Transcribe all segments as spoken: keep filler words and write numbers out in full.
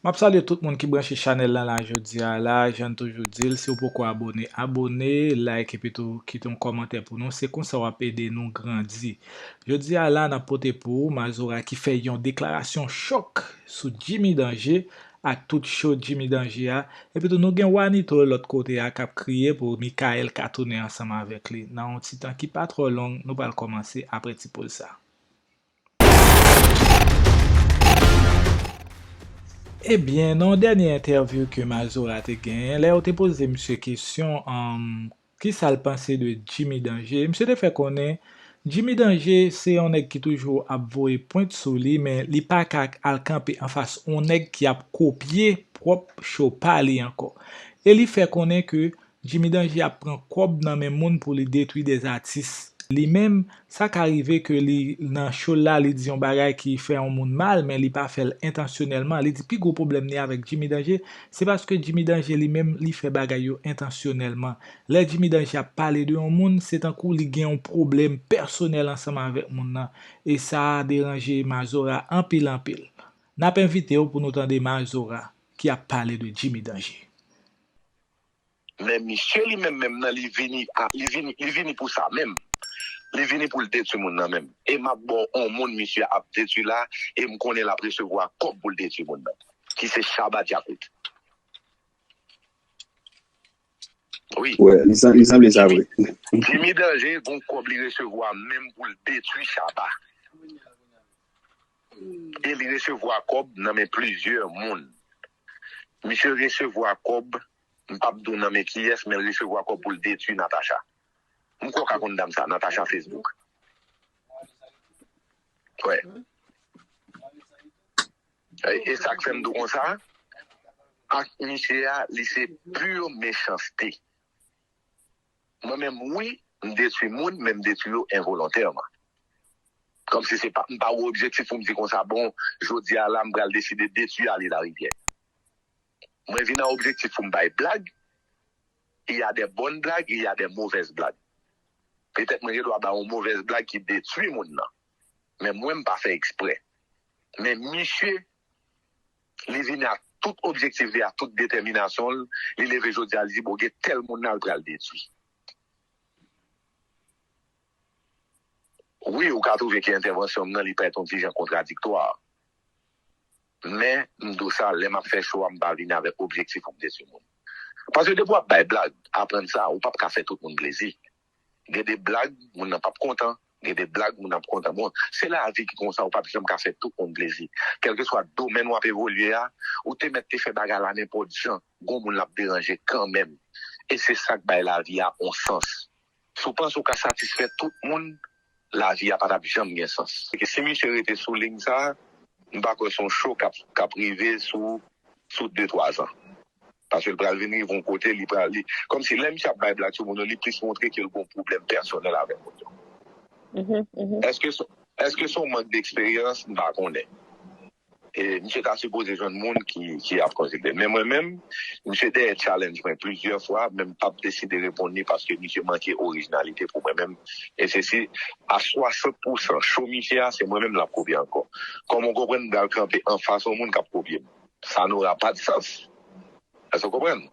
M ap salye tout moun ki branche chanèl lan la jodi a la. Jan n toujou di l, si w poko abòne, abòne, like epi tou kite yon kòmantè pou nou. Se konsa w ap ede nou grandi. Jodi a la, n ap pote pou ou Mazora ki fè yon deklarasyon chòk sou Jimmy Danger ak tout show Jimmy Danger a. Epi tou nou gen Wanito lòt kote a k ap kriye pou Michael ka tounen ansanm avèk li. Nan yon ti tan ki pa twò long, nou pral kòmanse apre ti poz sa. Ebyen, nan yon dènye entèvyou ke Mazora te genyen, lè yo te poze misye kesyon, um, kisa l panse de Jimmy Danger, misye te fè konnen Jimmy Danger se yon nèg ki toujou ap voye pwent sou li, men li pa ka al kanpe anfas yon nèg ki ap kopye pwòp show pa li ankò. E li fè konnen ke Jimmy Danger ap pran kòb nan men moun pou li detwi dè atis. Li menm, sa ka rive ke li nan show l la, li di yon bagay ki fè yon moun mal, men li pa fè l entansyonèlman. Li di pi gwo pwoblèm li avèk Jimmy Danger, se paske Jimmy Danger li menm, li fè bagay yo entansyonèlman. Lè Jimmy Danger ap pale de yon moun, se tankou li gen yon pwoblèm pèsonèl ansanm avèk moun nan. E sa deranje Mazora anpil, anpil. N ap envite w pou nou tande Mazora ki ap pale de Jimmy Danger. Men misye li menm menm nan, li vini, a, li vini, li vini pou sa menm. Li vini pou l detwi moun nan menm. E m ap ba w on moun misye ap detwi la, e m konnen l ap resevwa kòb pou l detwi moun nan. Ki se Shabba Djakout. Wi. Wè, li san- li sanble sa vre. Jimmy Danger gon kòb li resevwa menm pou l detwi Shabba. E li resevwa kòb nan men plizyè moun. Misye resevwa kòb, m p ap di w nan men kiyès, men l resevwa kòb pou l detwi Natacha. M kwè w ka konn dam sa, Natacha Facebook. Wè. E, e sa k fè m di w konsa, ak misye a, li se pure mechanste. Mwen menm, wi, m detwi moun, men m detwi yo envolontèman. Kòmsi se pa, m pa gen objektif pou m di konsa, bon, jodi a la, m pral deside detwi Ale Larivière. Mwen vin ak objektif pou m bay blag, il y a des bonnes blagues, il y a des mauvaises blagues. Petèt mwen gen dwa bay yon movèz blag ki detwi moun nan. Men mwen, m pa fè eksprè. Men misye, li vini ak tout objektif li, ak tout detèminasyon l, li leve jodi a, li di, bon, gen tèl moun nan l pral detwi. Wi, ou ka twouve ke entèvansyon m nan, li parèt yon ti jan kontradiktwa. Men, m di w sa, lè m ap fè cho a, m pa vini avèk objektif pou m detwi moun. Paske depi w ap bay blag, aprann sa, ou p ap ka fè tout moun plezi. Gen de blag, moun nan p ap kontan. Gen de blag, moun nan ap kontan. Bon, se lavi ki konsa, ou p ap janm ka fè tout moun plezi. Kèlkeswa domèn w ap evolye a, ou te mèt te fè bagay la nenpòt jan, gon moun l ap deranje kanmenm. E se sa k bay lavi a on sans. Si w panse w ka satisfè tout moun, lavi a pa t ap janm gen sans. Se ke si misye rete sou liy sa, m pa kwè se yon cho k ap, k ap rive sou, sou de, twa zan. Paske l pral vin rive yon kote, li pral, li, kòmsi lè misye ap bay blag sou moun yo, li plis montre ke l gen yon pwoblèm pèsonèl avèk moun yo. Èske se, èske se yon mank deksperyans? M pa konnen. E misye ta sipoze jwenn moun ki, ki ap konsidere. Men mwen menm, misye dèyè challenge mwen plizyè fwa, men m p ap deside reponn li paske misye manke orijinalite pou mwen menm. E se si, a swasant pousan cho misye a, se mwen menm l ap kopye ankò. Kòman w konprann m pral kanpe anfas yon moun k ap kopye m? Ça n'aura pas de sens. Èske w konprann?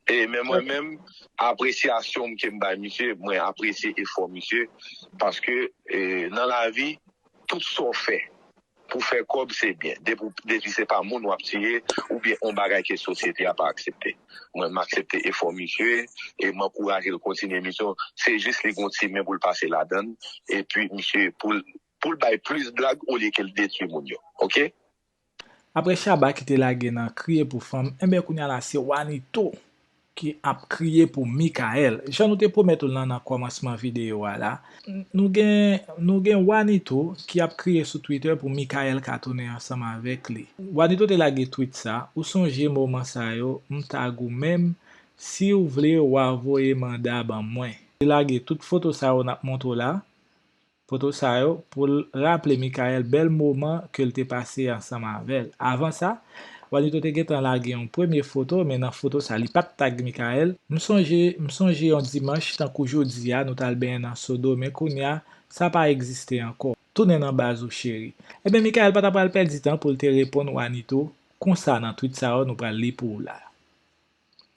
E men mwen menm, apresyasyon m ke m bay misye, mwen apresye efò misye, paske, e, nan lavi, tout sa w fè pou fè kòb, se byen. Depi, depi se pa moun w ap tiye, oubyen yon bagay ke sosyete a pa aksepte. Mwen, m aksepte efò misye, e m ankouraje l kontinye misyon. Se jis li gon ti men pou l pase ladann, epi misye, pou l, pou l bay plis blag olye ke l detwi moun yo. Oke? Apre Shabba ki te lage nan kriye pou fanm, enben kounye a la se Wanito ki ap kriye pou Michael. Jan nou te pwomèt ou l lan nan kòmansman videyo a la, n- nou gen, nou gen Wanito ki ap kriye sou Twitter pou Michael ka tounen ansanm avèk li. Wanito te lage tweet sa, ou sonje moman sa yo, m tag ou menm, si w vle w a voye manda ban mwen. Li lage tout foto sa yo n ap montre w la. Foto sa yo pou l raple Michael bèl moman ke l te pase ansanm avè l. Avan sa, Wanito te gentan lage yon premye foto, men nan foto sa, li pa t tag Michael. M sonje, m sonje yon dimanch, tankou jodi a, nou t al benyen nan Sodo, men kounye a, sa pa egziste ankò. Tounen nan baz ou cheri. Ebyen Michael pa ta pral pèdi tan pou l te reponn Wanito konsa nan tweet sa yo nou pral li pou w la.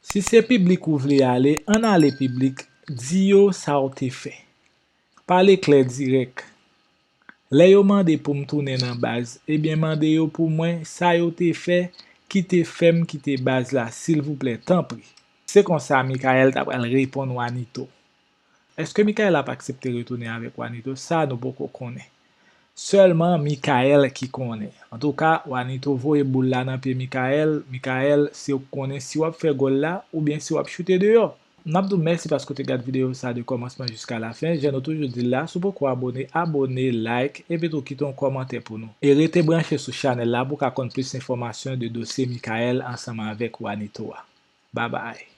Si se piblik ou vle ale, ann ale piblik, di yo sa w te fè. Pale klè dirèk. Lè yo mande pou m tounen nan baz, ebyen mande yo pou mwen sa yo te fè ki te fè m kite baz la silvouplè tanpri. Se konsa Michael ta pral reponn Wanito. Èske Michael ap aksepte retounen avèk Wanito? Sa nou poko konnen. Sèlman Michael ki konnen. Antouka, Wanito voye boul la nan pye Michael. Michael, se ou k konnen si w ap fè gòl la oubyen si w ap choute deyò. N ap di w mèsi paske w te gad videyo sa de kòmansman jiska lafen. Jan nou toujou di l la, si w poko abone, abone, like, epi tou kite yon kòmantè pou nou. E rete branche sou chanèl la pou w ka konn plis enfòmasyon de dosye Michael ansanm avèk Wanito a. Babay.